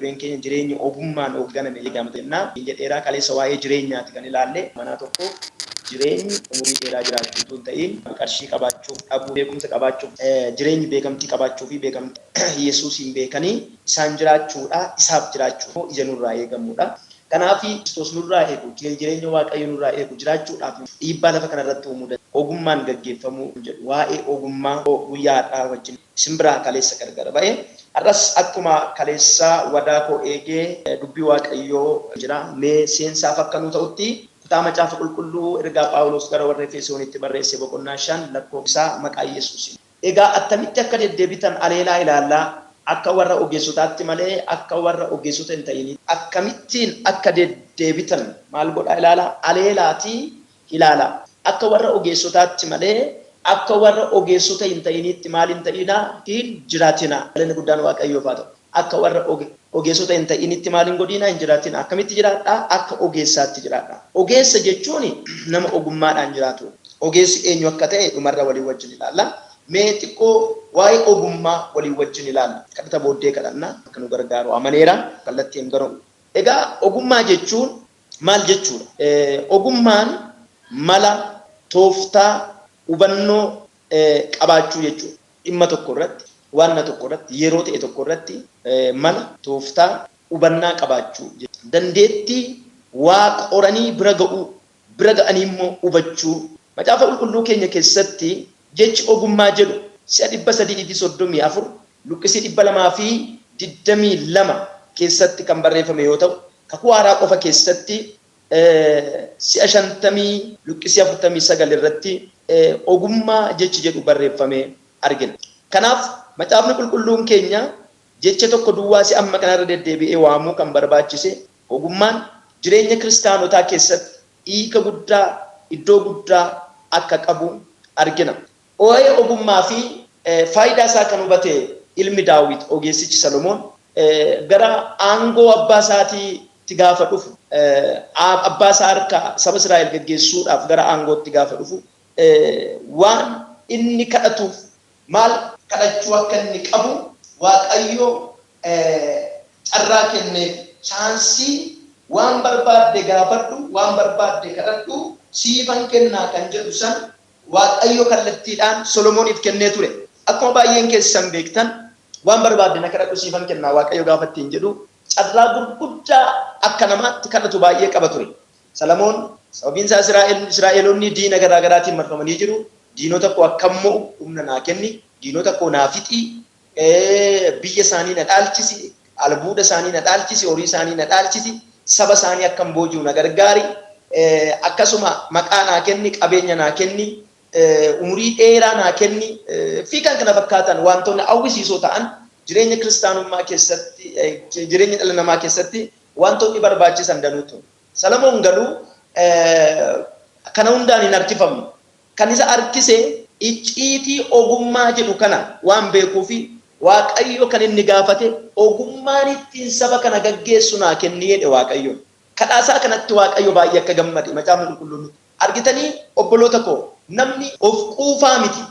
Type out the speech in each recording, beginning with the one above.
Dureen keenya jireenya ogummaan hoogganame jedhama jennaa. Jedheeraa kaleessa waa'ee jireenyaati kan ilaalle. Manaa tokko jireenyi umurii dheeraa jiraachuu utuu hin ta'in qarshii qabaachuuf dhabuu, beekumsa qabaachuuf, jireenyi beekamtii qabaachuu fi beekamtii Yesuusiin beekanii isaan jiraachuudha, isaaf jiraachuu ija nurraa eegamudha. Kanaaf Kiristoos nurraa eegu, jireenya Waaqayyo nurraa eegu jiraachuudhaaf dhiibbaa lafa kanarratti uumuu danda'a. Ogummaan gaggeeffamuu jedhu waa'ee ogummaa guyyaa har'aa wajjin isin biraa kaleessa gargar ba'e. Har'as akkuma kaleessaa wadaa koo eegee dubbii Waaqayyoo jira. Mee seensaaf akka nu ta'utti kutaa macaafa qulqulluu ergaa Phaawulos gara warra Efesoonitti barreesse boqonnaa 5 lakkoofsa maqaa Yesuusiin. Egaa attamitti akka deddeebitan aleelaa ilaallaa, akka warra ogeessotaatti malee akka warra ogeessota hin ta'initti. Akkamittiin akka deddeebitan maal godhaa ilaalaa? Aleelaatii ilaalaa. Akka warra ogeessotaatti malee akka warra ogeessota hin ta'initti maal hin ta'inaa? Hin jiraatinaa. Galanni guddaan Waaqayyoof haa ta'u. Akka warra ogeessota hin ta'initti maal hin godhinaa? Hin jiraatinaa. Akkamitti jiraadhaa? Akka ogeessaatti jiraadhaa. Ogeessa jechuun nama ogummaadhaan jiraatudha. Ogeessi eenyu akka ta'e dhumarra walii wajjin ilaalla. Mee xiqqoo waa'ee ogummaa walii wajjin ilaalla. Kadhata booddee kadhanna akka nu gargaaru amaneera. Kallattiin garuu. Egaa ogummaa jechuun maal jechuudha? Ogummaan mala, tooftaa, hubannoo qabaachuu jechuudha. Dhimma tokko irratti, waanna tokko irratti, yeroo ta'e tokko irratti mala, tooftaa, hubannaa qabaachuu jechuudha. Dandeettii waa qoranii bira ga'uu, bira ga'anii immoo hubachuu. Macaafa qulqulluu keenya keessatti jechi ogummaa jedhu si'a 334 luqqisii 222 keessatti kan barreeffame yoo ta'u, Kakuu Haaraa qofa keessatti si'a 50 luqqisii 49 irratti ogummaa jechi jedhu barreeffamee argina. Kanaaf macaafni qulqulluun keenya jecha tokko duwwaa si'a amma kanarra deddeebi'ee waamuu kan barbaachise ogummaan jireenya kiristaanotaa keessatti hiika guddaa, iddoo guddaa akka qabu argina. Waa'ee ogummaa fi faayidaa isaa kan hubate ilmi Daawit ogeessichi Solomoon gara aangoo abbaa isaatiitti gaafa dhufu, abbaa isaa harkaa saba Israa'el gaggeessuudhaaf gara aangootti gaafa dhufu waan inni kadhatuuf maal kadhachuu akka inni qabu Waaqayyo carraa kenneef. Chaansii waan barbaadde gaafadhu, waan barbaadde kadhadhu siifan kennaa kan jedhu san Waaqayyo kallattiidhaan Solomooniif kennee ture. Akkuma baay'een keessan beektan waan barbaadde na kadhadhu siifan kennaa Waaqayyo gaafa ittiin jedhu carraa gurguddaa akka namaatti kadhatu baay'ee qaba ture. Salamoon sababiin isaa Israa'eloonni diina garaa garaatiin marfamanii jiru. Diinota koo akkan mo'u humna naa kenni, diinota koo naa fixi, biyya isaanii na dhaalchisi, albuuda isaanii na dhaalchisi, horii isaanii na dhaalchisi, saba isaanii akkan booji'u na gargaari, akkasuma maqaa naa kenni, qabeenya naa kenni, umurii dheeraa naa kenni fi kan kana fakkaatan wantoonni hawwisiisoo ta'an jireenya kiristaanummaa keessatti, jireenya dhala namaa keessatti wantoonni barbaachisan danuutu. Salamoon garuu kana hundaan hin harkifamne. Kan isa harkise icciitii ogummaa jedhu kana waan beekuufi Waaqayyo kan inni gaafate ogummaan ittiin saba kana gaggeessu naa kenni jedhe Waaqayyoon. Kadhaasaa kanatti Waaqayyo baay'ee akka gammade macaafni qulqulluun nutti. Argitanii obboloota koo, namni of quufaa miti.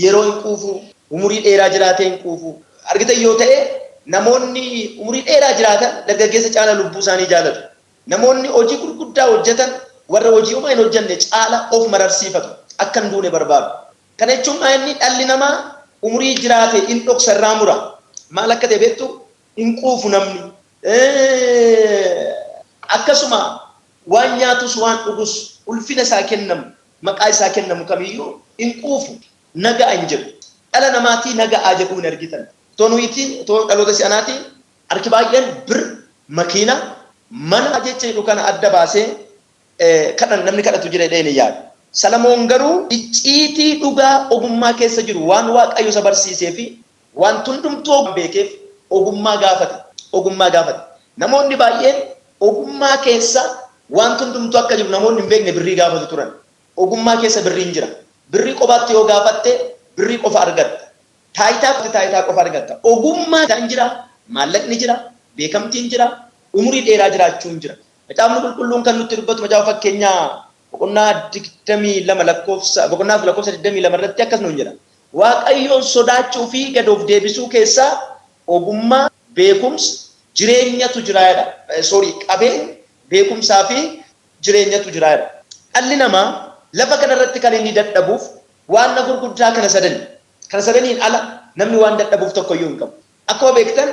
Yeroo hin quufu, umurii dheeraa jiraatee hin quufu. Argitan yoo ta'e namoonni umurii dheeraa jiraatan dargaggeessa caala lubbuu isaanii jaalatu. Namoonni hojii gurguddaa hojjetan warra hojii homaa hin hojjenne caala of mararsiifatu. Akka hin duune barbaadu. Kana jechuun maa inni dhalli namaa umurii jiraate hin dhoksa, irraa mura. Maal akka ta'e beektu? Hin quufu namni. Akkasuma waan nyaatus waan dhugus ulfina isaa kennamu, maqaa isaa kennamu kamiyyuu hin quufu. Naga'a hin jedhu. Dhala namaatii naga'aa jedhuu hin argitan. Otoo nuyitii, otoo dhaloota si'anaatii harki baay'een bir, makiina, mana jecha jedhu kana adda baasee kadhan namni kadhatu jira jedhee hin yaadu. Salamoon garuu icciitii dhugaa ogummaa keessa jiru waan Waaqayyo isa barsiisee fi waan hundumtuu beekeef ogummaa gaafate. Ogummaa gaafate. Namoonni baay'een ogummaa keessa waan hundumtuu akka jiru namoonni hin beekne birrii gaafatu turan. Ogummaa keessa birriin jira. Birrii qofaatti yoo gaafatte birrii qofa argatta. Taayitaa taayitaa qofa argatta. Ogummaa jira, maallaqni jira, beekamtiin jira, umurii dheeraa jiraachuun jira. Macaafni qulqulluun kan nutti dubbatu macaafa fakkeenyaa boqonnaa 22 lakkoofsa boqonnaa lakkoofsa 22 irratti akkas nuun jedha. Waaqayyoon sodaachuu fi gad of deebisuu keessaa ogummaa, beekumsa, jireenyatu jira jedha. Sorry, qabeenya, beekumsaa fi jireenyatu jira jedha. Dhalli namaa lafa kanarratti kan inni dadhabuuf waan gurguddaa kana sadani. Kana sadaniin ala namni waan dadhabuuf tokkoyyuu hin qabu. Akkuma beektan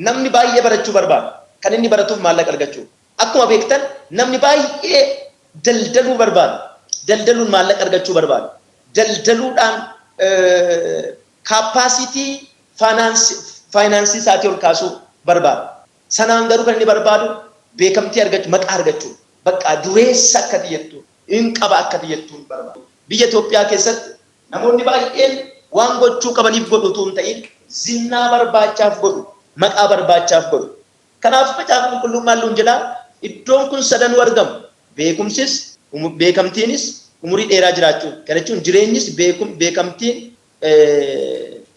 namni baay'ee barachuu barbaada. Kan inni baratuuf maallaqa argachuu. Akkuma beektan namni baay'ee daldaluu barbaada. Daldaluun maallaqa argachuu barbaada. Daldaluudhaan capacity faayinaansii isaatii ol kaasuu barbaada. Sanaan garuu kan inni barbaadu beekamtii argachuu, maqaa argachuu. Bakka dureessa akka jettu, hin qaba akka jettuun barbaadu. Biyya Itoophiyaa keessatti namoonni baay'een waan gochuu qabaniif godhu utuu hin ta'in zinnaa barbaachaaf godhu, maqaa barbaachaaf godhu. Kanaaf Macaafa Qulqulluun maal nuun jedhaa? Iddoon kun sadanuu argamu. Beekumsis, beekamtiinis, umurii dheeraa jiraachuu. Kana jechuun jireenyis, beekamtiin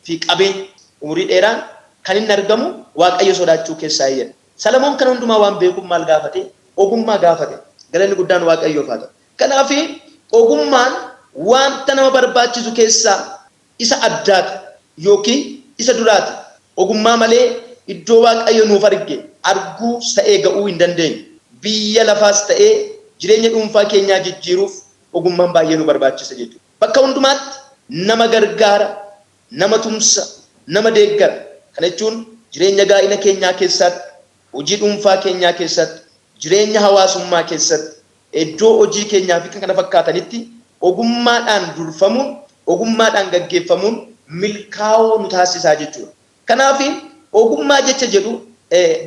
fi qabeenya, umurii dheeraan kan inni argamu Waaqayyo sodaachuu keessaa jedha. Salamoon kan hundumaa waan beekuuf maal gaafate? Ogummaa gaafate. Galanni guddaan Waaqayyoof haa ta'u. Kanaaf ogummaan wanta nama barbaachisu keessaa isa addaati yookiin isa duraati. Ogummaa malee iddoo Waaqayyo nuuf arge arguus ta'ee ga'uu hin dandeenyu. Biyya lafaas ta'ee jireenya dhuunfaa keenyaa jijjiiruuf ogummaan baay'ee nu barbaachisa jechuudha. Bakka hundumaatti nama gargaara, nama tumsa, nama deeggara. Kana jechuun jireenya gaa'ila keenyaa keessatti, hojii dhuunfaa keenyaa keessatti, jireenya hawaasummaa keessatti, iddoo hojii keenyaa fi kan kana fakkaatanitti ogummaadhaan durfamuun, ogummaadhaan gaggeeffamuun milkaa'oo nu taasisaa jechuudha. Kanaaf ogummaa jecha jedhu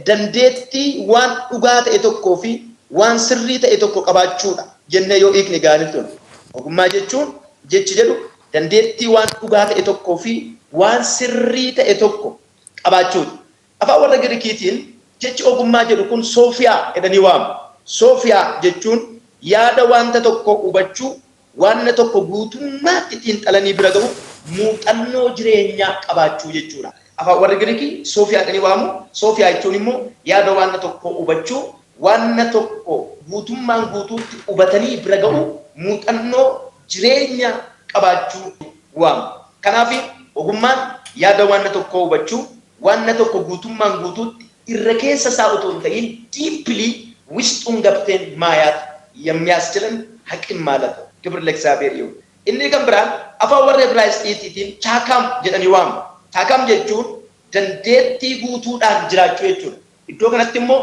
dandeettii waan dhugaa ta'e tokkoo fi waan sirrii ta'e tokko qabaachuudha jennee yoo hiikne gaarii ture. Ogummaa jechuun jechi jedhu dandeettii waan dhugaa ta'e tokkoo fi waan sirrii ta'e tokko qabaachuudha. Afaan warra Girikiitiin jechi ogummaa jedhu kun soofiyaa jedhanii waamu. Soofiyaa jechuun yaada wanta tokko hubachuu, waan tokko guutummaatti xiinxalanii bira ga'u, muuxannoo jireenyaa qabaachuu jechuudha. Afaan warri Giriikii soofiyaa jedhanii waamu. Soofiyaa jechuun immoo yaada waan tokko hubachuu, waan tokko guutummaan guutuutti hubatanii bira ga'u, muuxannoo jireenya qabaachuu waamu. Kanaaf ogummaan yaada waan tokko hubachuu, waan tokko guutummaan guutuutti irra keessa isaa utuu hin ta'in deeply ውስጡን ገብተን ማየት የሚያስችለን አቅም ማለት ነው። ክብር ለእግዚአብሔር ይሁን። Inni kan biraan afaan warra Ibraayisxiitiin chaakam jedhanii waamu. Chaakam jechuun dandeettii guutuudhaan jiraachuu jechuudha. Iddoo kanatti immoo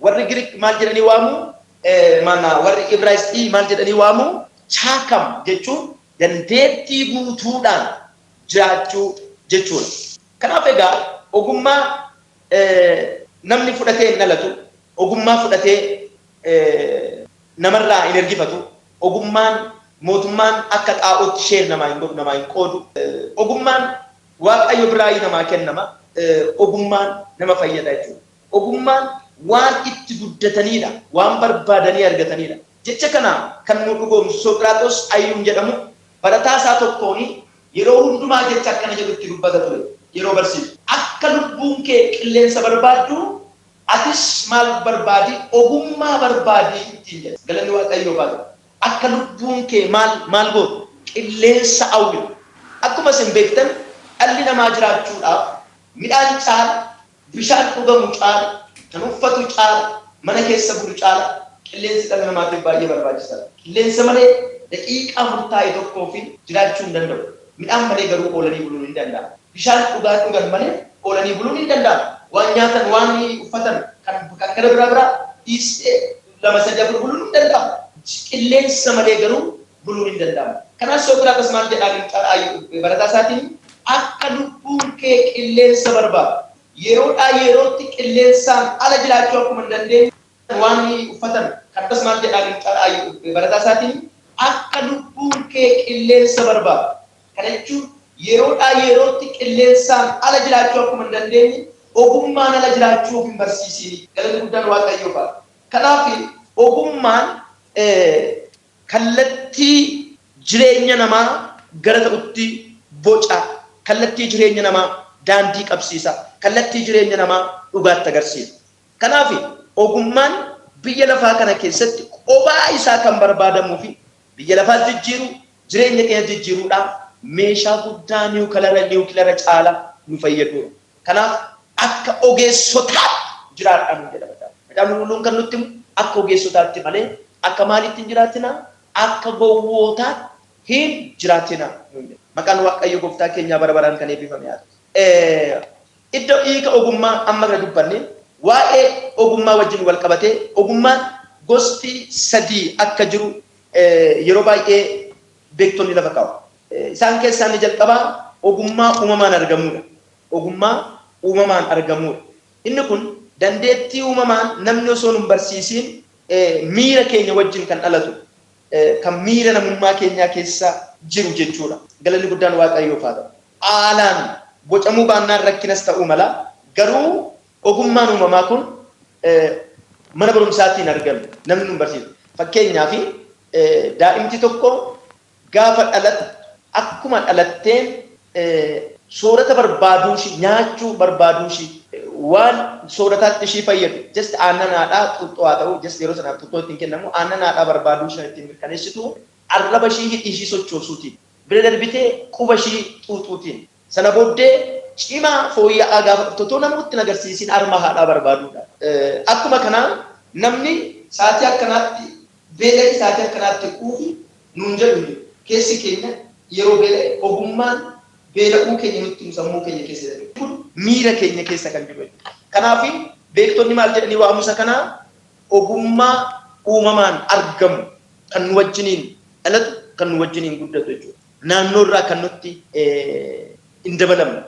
warri Giriik maal jedhanii waamu? Maana warri Ibraayisxii maal jedhanii waamu? Chaakam jechuun dandeettii guutuudhaan jiraachuu jechuudha. Kanaaf egaa ogummaa namni fudhatee hin dhalatu, ogummaa fudhatee namarraa hin ergifatu, ogummaan mootummaan akka xaa'ootti share namaa hin godhu, namaa hin qoodu. Ogummaan Waaqayyo biraayii namaa kennama. Ogummaan nama fayyada jechuudha. Ogummaan waan itti guddatanidha, waan barbaadanii argatanidha. Jecha kana kan nu dhugoomsu Soqiraaxos Ayyuun jedhamu barataa isaa tokkoon yeroo hundumaa jecha akkana jedhu itti dubbata ture yeroo barsiisu. "Akka lubbuun kee qilleensa barbaaddu, atis maal barbaadi? Ogummaa barbaadi," ittiin jedha. Galanni Waaqayyoof haa ta'u. Akka lubbuun kee maal maal gootu? Qilleensa hawwitu. Akkuma isin beektan dhalli namaa jiraachuudhaaf midhaan caala, bishaan dhugamu caala, kan uffatu caala, mana keessa bulu caala qilleensi dhala namaatiif baay'ee barbaachisaadha. Qilleensa malee daqiiqaa murtaa'e tokkoo fi jiraachuu hin danda'u. Midhaan malee garuu oolanii buluun hin danda'amu. Bishaan dhugaa dhugan malee oolanii buluun hin danda'amu. Waan nyaatan, waan uffatan, kan kan gara biraa biraa dhiistee 2, 3, 4 buluun hin danda'amu. Qilleensa malee garuu buluun hin danda'amu. Kanaaf Soqiraaxos maal jedhaan barataa isaatiin? "Akka lubbuun kee qilleensa barbaadu, yeroodhaa yerootti qilleensaan ala jiraachuu akkuma hin dandeenye, waan uffatan kan akkas," maal jedhaan barataa isaatiin? "Akka lubbuun kee qilleensa barbaadu." Kana jechuun yeroodhaa yerootti qilleensaan ala jiraachuu akkuma hin dandeenye, ogummaan ala jiraachuu of hin barsiisini. Galanni guddaan Waaqayyoof haa. Kanaaf ogummaan kallattii jireenya namaa gara ta'utti boca, kallattii jireenya namaa daandii qabsiisa, kallattii jireenya namaa dhugaatti agarsiisa. Kanaaf ogummaan biyya lafaa kana keessatti qophaa isaa kan barbaadamuu fi biyya lafaas jijjiiruu, jireenya keenya jijjiiruudhaaf meeshaa guddaa niwukilara caala nu fayyadudha. Kanaaf akka ogeessotaatti jiraadhaa nuun jedha macaafa. Macaafni qulqulluun kan nutti himu akka ogeessotaatti malee akka maaliitti hin jiraatinaa? Akka gowwootaatti hin jiraatinaa nuun jedha. Maqaan Waaqayyo gooftaa keenyaa bara baraan kan eebbifame haa ta'u. Iddoo hiika ogummaa amma kana dubbanne waa'ee ogummaa wajjin wal qabatee ogummaan gosti sadii akka jiru yeroo baay'ee beektonni lafa kaa'u. Isaan keessaa inni jalqabaa ogummaa uumamaan argamuudha. Ogummaa uumamaan argamuudha. Inni kun dandeettii uumamaan namni osoo nun barsiisiin miira keenya wajjin kan dhalatu, kan miira namummaa keenyaa keessa jiru jechuudha. Galanni guddaan Waaqayyoof haa ta'u. Haalaan bocamuu baannaan rakkinas ta'uu mala. Garuu ogummaan uumamaa kun mana barumsaatiin hin argamu. Namni nun barsiisu. Fakkeenyaaf daa'imti tokko gaafa dhalattu akkuma dhalatteen soorata barbaaduu ishii, nyaachuu barbaaduu ishii, waan soorataatti ishii fayyadu, just aannan haadhaa xuuxxoo haa ta'u, just yeroo sanaaf xuuxxoo ittiin kennamu, aannan haadhaa barbaaduu ishii ittiin mirkaneessitu arraba ishii hidhii ishii sochoosuutiin, bira darbitee quba ishii xuuxuutiin, sana booddee cimaa fooyya'aa gaafa dhuftu otoo namootatti hin agarsiisin harma haadhaa barbaaduudha. Akkuma kanaa namni sa'aatii akkanaatti beela'e sa'aatii akkanaatti quufi nuun jedhu hin jiru. Keessi keenya yeroo beela'e ogummaan beela'uu keenya nutti himu sammuu keenya keessa jira. Kun miira keenya keessa kan jiru jechuudha. Kanaaf beektonni maal jedhanii waamu isa kana? Ogummaa uumamaan argamu kan nu wajjiniin dhalatu, kan nu wajjiniin guddatu jechuudha. Naannoo irraa kan nutti hin dabalamne,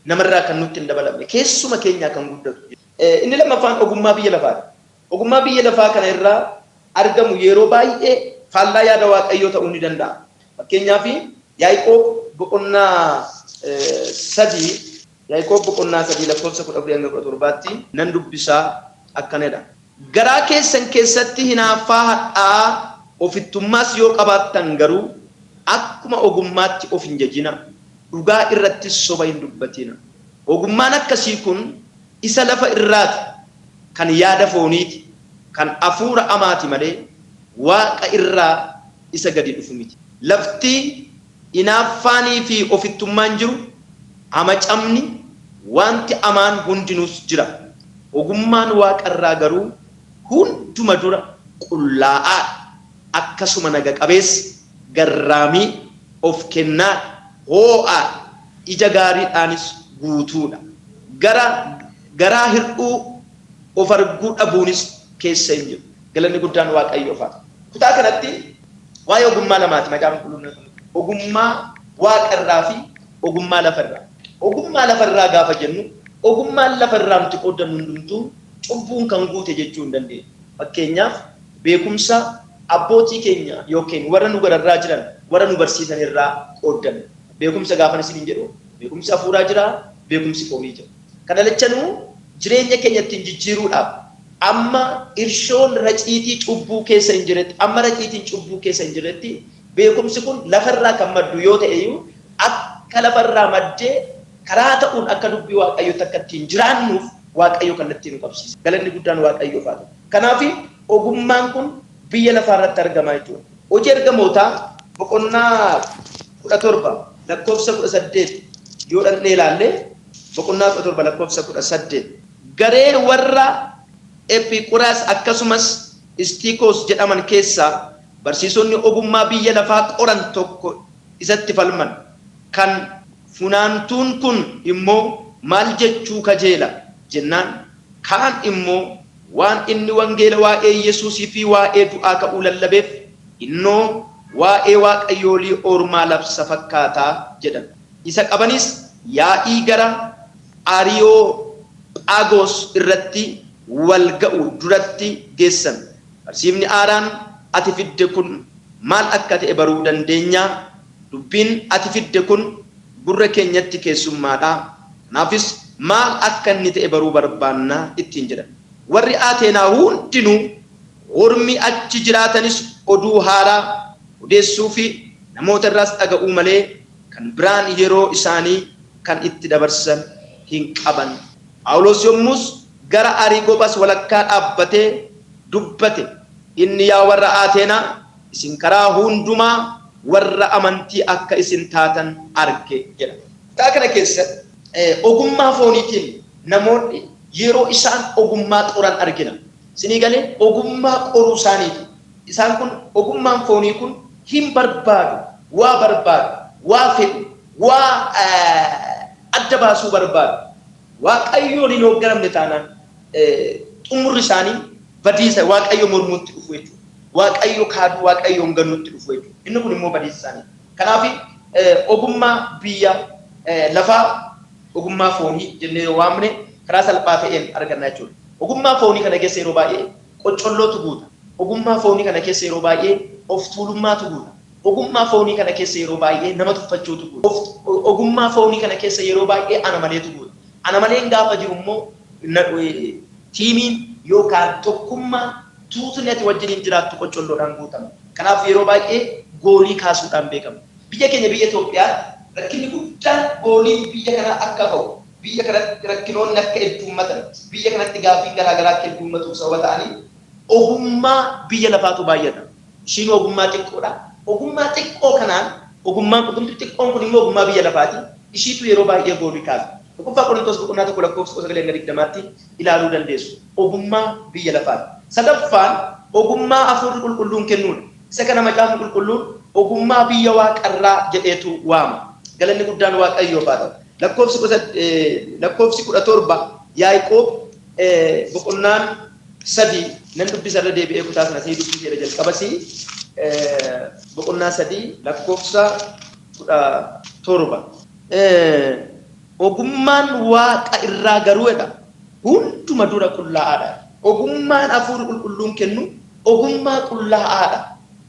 namarraa kan nutti hin dabalamne, keessuma keenyaa kan guddatu. Inni lammaffaan ogummaa biyya lafaati. Ogummaa biyya lafaa kana irraa argamu yeroo baay'ee faallaa yaada Waaqayyoo ta'uu ni danda'a. Fakkeenyaaf Yaaqoob boqonnaa 3 Yaaqoob boqonnaa 3 lakkoofsa 14 hanga 17tti nan dubbisaa akkana jedha. Garaa keessan keessatti hinaaffaa hadhaa'aa ofittummaas yoo qabaattan garuu akkuma ogummaatti of hin jajinaa, dhugaa irrattis soba hin dubbatinaa. Ogummaan akkasii kun isa lafa irraati, kan yaada fooniiti, kan hafuura amaati malee Waaqa irraa isa gadi dhufu miti. Lafti inaaffaanii fi ofittummaan jiru, hamacamni, wanti amaan hundinuus jira. Ogummaan Waaqa irraa garuu hunduma dura qullaa'aa dha, akkasuma naga qabeessa, garraamii, of kennaa dha, hoo'aa dha, ija gaariidhaanis guutuu dha. Gara garaa hir'uu of arguu dhabuunis keessa hin jiru. Galanni guddaan Waaqayyoof haa ta'u. Kutaa kanatti waa'ee ogummaa lamaati Macaafni Qulqulluun kan nutti. Ogummaa waaqa irraa fi ogummaa lafa irraa. Ogummaa lafa irraa gaafa jennu ogummaan lafa irraa nuti qooddannu hundumtuu cubbuun kan guute jechuu hin dandeenyu. Fakkeenyaaf beekumsa abbootii keenya yookiin warra nu gararraa jiran warra nu barsiisan irraa qooddanna. Beekumsa gaafan isiniin jedhu beekumsi hafuuraa jira, beekumsi foonii jira. Kana lachanuu jireenya keenya ittiin jijjiiruudhaaf amma irshoon raciitii cubbuu keessa hin jirretti, amma raciitiin cubbuu keessa hin jirretti beekumsi kun lafarraa kan maddu yoo ta'e iyyuu akka lafarraa maddee karaa ta'uun akka dubbii Waaqayyootti akka ittiin jiraannuuf Waaqayyo kallattii nu qabsiisa. Galanni guddaan Waaqayyoof haa ta'u. Kanaaf ogummaan kun biyya lafaa irratti argama jechuudha. Hojii Ergamootaa boqonnaa 17 lakkoofsa 18 yoo dhaqnee ilaalle, boqonnaa 17 lakkoofsa 18, garee warra Ephiquraas akkasumas Istiikoos jedhaman keessaa barsiisonni ogummaa biyya lafaa qoran tokko isatti falman. Kan funaantuun kun immoo maal jechuu kajeela? jennaan, kaan immoo waan inni wangeela waa'ee Yesuusii fi waa'ee du'aa ka'uu lallabeef, innoo waa'ee waaqayyoolii ormaa labsa fakkaata jedhan. Isa qabaniis yaa'ii gara Aariyophaagos irratti wal ga'u duratti geessan. Barsiifni haaraan ati fidde kun maal akka ta'e baruu dandeenyaa? Dubbiin ati fidde kun gurra keenyatti keessummaa dha, kanaafis maal akka inni ta'e baruu barbaanna ittiin jedhan. Warri Ateenaa hundinuu, ormi achi jiraatanis oduu haaraa odeessuu fi namoota irraas dhaga'uu malee kan biraan yeroo isaanii kan itti dabarsan hin qaban. Phaawulos yommus gara Ariigophas walakkaa dhaabbatee dubbate, inni, Yaa warra Ateenaa, isin karaa hundumaa warra amantii akka isin taatan arge jedha. Kutaa kana keessatti ogummaa fooniitiin namoonni Yeroo isaan ogummaa qoran argina. Isinii galee ogummaa qoruu isaaniiti. Isaan kun ogummaan foonii kun hin barbaadu, waa barbaadu, waa fedhu, waa adda baasuu barbaadu. Waaqayyoon hin hoogganamne taanaan xumurri isaanii badiisa Waaqayyo mormuutti dhufu jechuudha. Waaqayyo kaaduu, Waaqayyoon ganuutti dhufu jechuudha. Inni kun immoo badiisa isaanii. Kanaaf ogummaa biyya lafaa ogummaa foonii jennee yoo waamne karaa salphaa ta'een arganna jechuudha. Ogummaa foonii kana keessa yeroo baay'ee qoccollootu guuta. Ogummaa foonii kana keessa yeroo baay'ee of tuulummaatu guuta. Ogummaa foonii kana keessa yeroo baay'ee nama tuffachuutu guuta. Ogummaa foonii kana keessa yeroo baay'ee ana maleetu guuta. Ana maleen gaafa jiru immoo tiimiin yookaan tokkummaan tuutni ati wajjiniin jiraattu qoccolloodhaan guutama. Kanaaf yeroo baay'ee goolii kaasuudhaan beekama. Biyya keenya biyya Itoophiyaatti rakkinni guddaan gooliin biyya kanaa akka ba'u, biyya kanatti rakkinoonni akka heddummatan, biyya kanatti gaaffiin garaagaraa akka heddummatuuf sababa ta'anii ogummaa biyya lafaatu baay'ata. Ishiin ogummaa xiqqoodha. Ogummaa xiqqoo kanaan ogummaan ogumti xiqqoon kun immoo ogummaa biyya lafaati. Ishiitu yeroo baay'ee goolii kaasa. Tokkoffaa Qorintoos boqonnaa 1 lakkoofsa 19-20tti ilaaluu dandeessu. Ogummaa biyya lafaati. Sadaffaan ogummaa Hafuurri Qulqulluun kennuudha. Isa kana Macaafni Qulqulluun ogummaa biyya waaqarraa jedheetu waama. Galanni guddaan Waaqayyoof haa ta'u. Lakkoofsi lakkoofsi 17 Yaaqoob boqonnaan 3 nan dubbisa irra deebi'ee kutaa sana sii dubbiseera jalqabasii boqonnaa 3 lakkoofsa 17. Ogummaan waaqa irraa garuu jedha hunduma dura qullaa'aadha. Ogummaan Hafuurri Qulqulluun kennu ogummaa qullaa'aadha.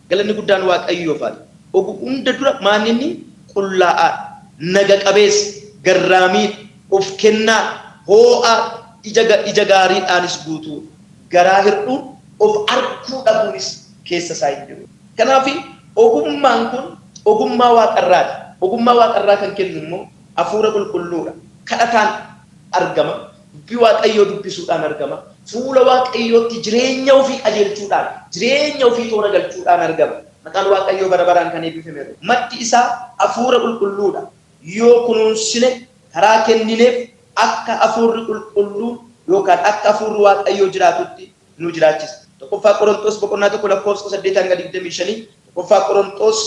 Galanni guddaan Waaqayyoof haa ta'u. Hunda dura maanni inni qullaa'aadha. Naga qabeessa, garraamiidha, of kennaadha, hoo'aadha, ija gaariidhaanis guutuudha. Garaa hir'uun, of arguu dhabuunis keessa isaa hin jiru. Kanaaf ogummaan kun ogummaa waaqarraati. Ogummaa waaqarraa kan kennu immoo Hafuura Qulqulluudha. Kadhataan argama. Dubbii Waaqayyoo dubbisuudhaan argama. Fuula Waaqayyootti jireenya ofii qajeelchuudhaan, jireenya ofii toora galchuudhaan argama. Maqaan Waaqayyoo bara baraan kan eebbifame haa ta'u. Maddi isaa Hafuura Qulqulluudha. Yoo kunuunsine, karaa kennineef akka Hafuurri Qulqulluun yookaan akka Hafuurri Waaqayyoo jiraatutti nu jiraachisa. Tokkoffaa Qorontos boqonnaa 1 lakkoofsa 8 hanga 25, Tokkoffaa Qorontos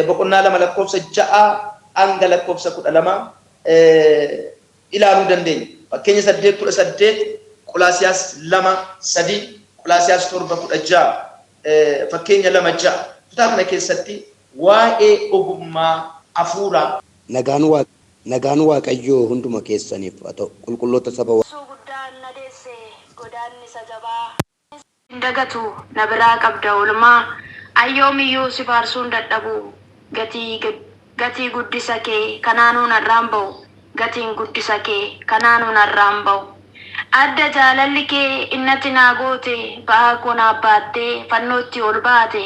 boqonnaa 2 lakkoofsa 6 hanga lakkoofsa 12 ilaaluu dandeenya. Fakkeenya 8:18, Qolaasiyaas 2:3, Qolaasiyaas 7:16, Fakkeenya 2:6. Kutaa kana keessatti waa'ee ogummaa hafuuraa Nagaan Waaqayyoo hunduma keessaniif haa ta'u. Qulqulloota saba Suu guddaan na deesse godaannisa jabaa. Sin dagatu na biraa qabda oolmaa an yoomiyyuu si faarsuun dadhabu gatii gatii guddisa kee kanaanuu narraan ba'u gatiin guddisa kee kanaanuu narraan ba'u Adda jaalalli kee innati naa goote ba'aa koo naaf baattee fannootti ol baate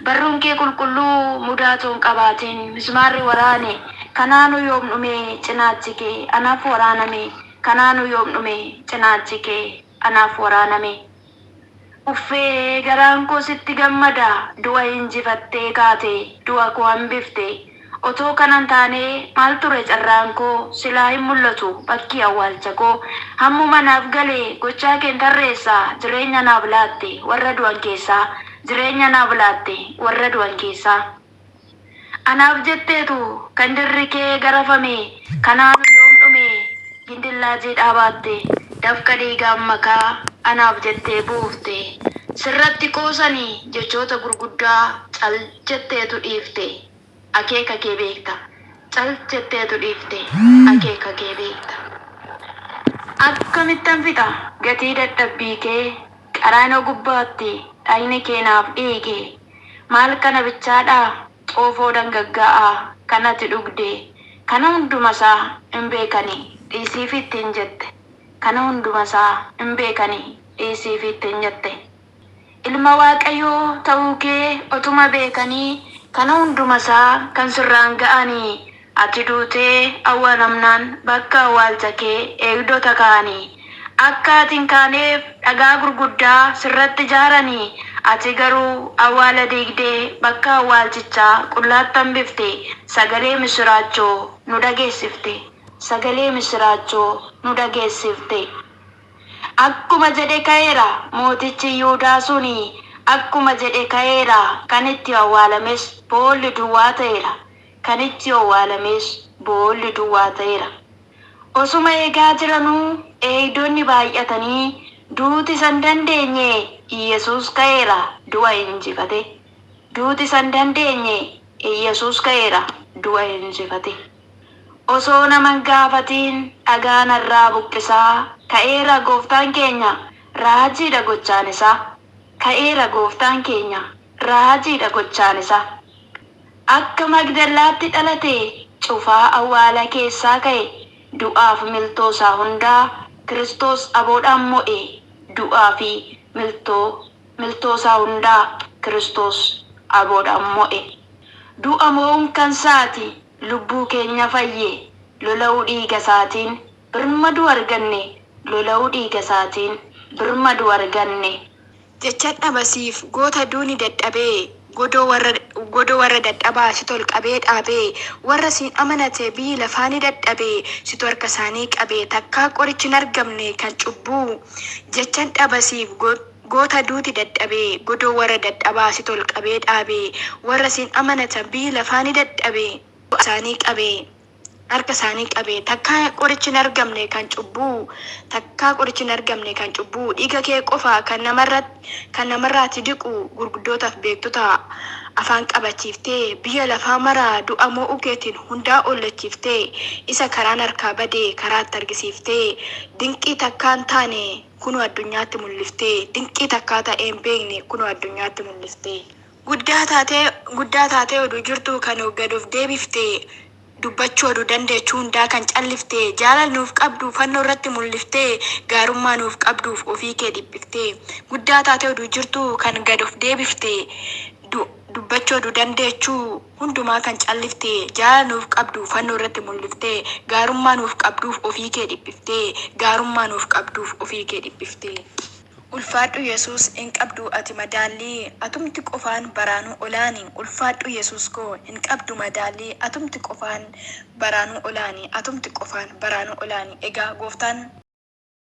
barruun kee qulqulluu mudaa toon qabaatin mismaarri waraane kanaanuu yoom dhume cinaachi kee anaaf waraaname kanaanuu yoom dhume cinaachi kee anaaf waraaname. Uffee garaan koo sitti gammada du'a injifattee kaate du'a koo hambifte otoo kanan taanee maal ture carraan koo silaa hin mul'atu bakki awwaalcha koo hammuma naaf gale gochaa keen tarreessa jireenya naaf laatte warra du'an keessaa jireenya naaf laatte warra du'an keessaa. Anaaf jetteetu kan dirri kee garafame kanaanu yoom dhume gindillaa jiidhaa baatte dafqa dhiigaan makaa anaaf jettee buufte sirratti qoosani jechoota gurguddaa cal jetteetu dhiifte akeeka kee beekta cal jetteetu dhiifte akeeka kee beekta. Akkamittan fixa gatii dadhabbii kee Qaraanoo gubbaatti dhagni kee naaf dhiige Maal kana bichaadhaa xoofoo dangaggaa'aa kan ati dhugde Kana hundumasaa hin beekani dhiisiifi ittiin jette Kana hundumasaa hin beekani dhiisiifi ittiin jette Ilma Waaqayyoo ta'uu kee otuma beekanii Kana hundumasaa kan sirraan ga'anii Ati duutee awwaalamnaan bakka awwaalcha kee eegdota kaa'anii, akka ati hin kaaneef dhagaa gurguddaa sirratti ijaaranii, ati garuu awwaala diigdee bakka awwaalchichaa qullaatti hambifte, sagalee missiraachoo nu dhageessifte, sagalee missiraachoo nu dhageessifte. Akkuma jedhe ka'eera mootichi Yihudaa suni, akkuma jedhe ka'eera. Kan itti awwaalames boolli duwwaa ta'eera. Kan itti awwaalames boolli duwwaa ta'eera. Osuma eegaa jiranuu eegdonni baay'atanii, duuti san dandeenye, Iyyasuus ka'eera du'a injifate. Duuti san dandeenye, Iyyasuus ka'eera du'a injifate. Osoo nama hin gaafatiin dhagaa narraa buqqisaa, ka'eera gooftaan keenya, raajiidha gochaan isaa. Ka'eera gooftaan keenya, raajiidha gochaan isaa. Akka Magdallaatti dhalate, cufaa awwaala keessaa ka'e, du'aaf miltoo isaa hundaa Kiristoos aboodhaan mo'e. Du'aa fi miltoo isaa hundaa Kiristoos aboodhaan mo'e. Du'a mo'uun kan isaati, lubbuu keenya fayye, lola'uu dhiiga isaatiin birmaduu arganne, lola'uu dhiiga isaatiin birmaduu arganne. Jechan dhabasiif goota duuni dadhabee, godoo warra dadhabaa si tol qabee dhaabee, warra siin amanate biyyi lafaa ni dadhabee, situ harka isaanii qabee, takkaa qorichi hin argamne kan cubbuu. Jechan dhabasiif goota duuti dadhabee, godoo warra dadhabaa si tol qabee dhaabee, warra siin amanatan biyyi lafaa ni dadhabee, isaanii qabee, harka isaanii qabee, takkaa qorichi hin argamne kan cubbuu, takkaa qorichi hin argamne kan cubbuu. Dhiiga kee qofa kan namarraati diqu, gurguddootaaf beektota afaan qabachiiftee, biyya lafaa maraa du'a mo'uu keetiin hundaa ollachiiftee, isa karaan harkaa badee karaatti argisiiftee, dinqii takkaan taane kunoo addunyaatti mul'iftee, dinqii takkaa ta'ee hin beekne kunoo addunyaatti mul'iftee. Guddaa taatee oduu jirtu kan gad of deebiftee, dubbachuu oduu dandeechuu hundaa kan calliftee, jaalala nuuf qabdu fannoo irratti mul'iftee, gaarummaa nuuf qabduuf ofii kee dhiphiftee. Guddaa taatee oduu jirtu kan gad of deebiftee, dubbachuu oduu dandeechuu hundumaa kan calliftee, jaalala nuuf qabdu fannoo irratti mul'iftee, gaarummaa nuuf qabduuf ofii kee dhiphiftee, gaarummaa nuuf qabduuf ofii kee dhiphiftee. Ulfaadhu Yesuus, hin qabdu ati madaallii, atumti qofaan baraanuu olaani. Ulfaadhu Yesuus koo, hin qabdu madaallii, atumti qofaan baraanuu olaani. Atumti qofaan baraanuu olaani. Egaa gooftaan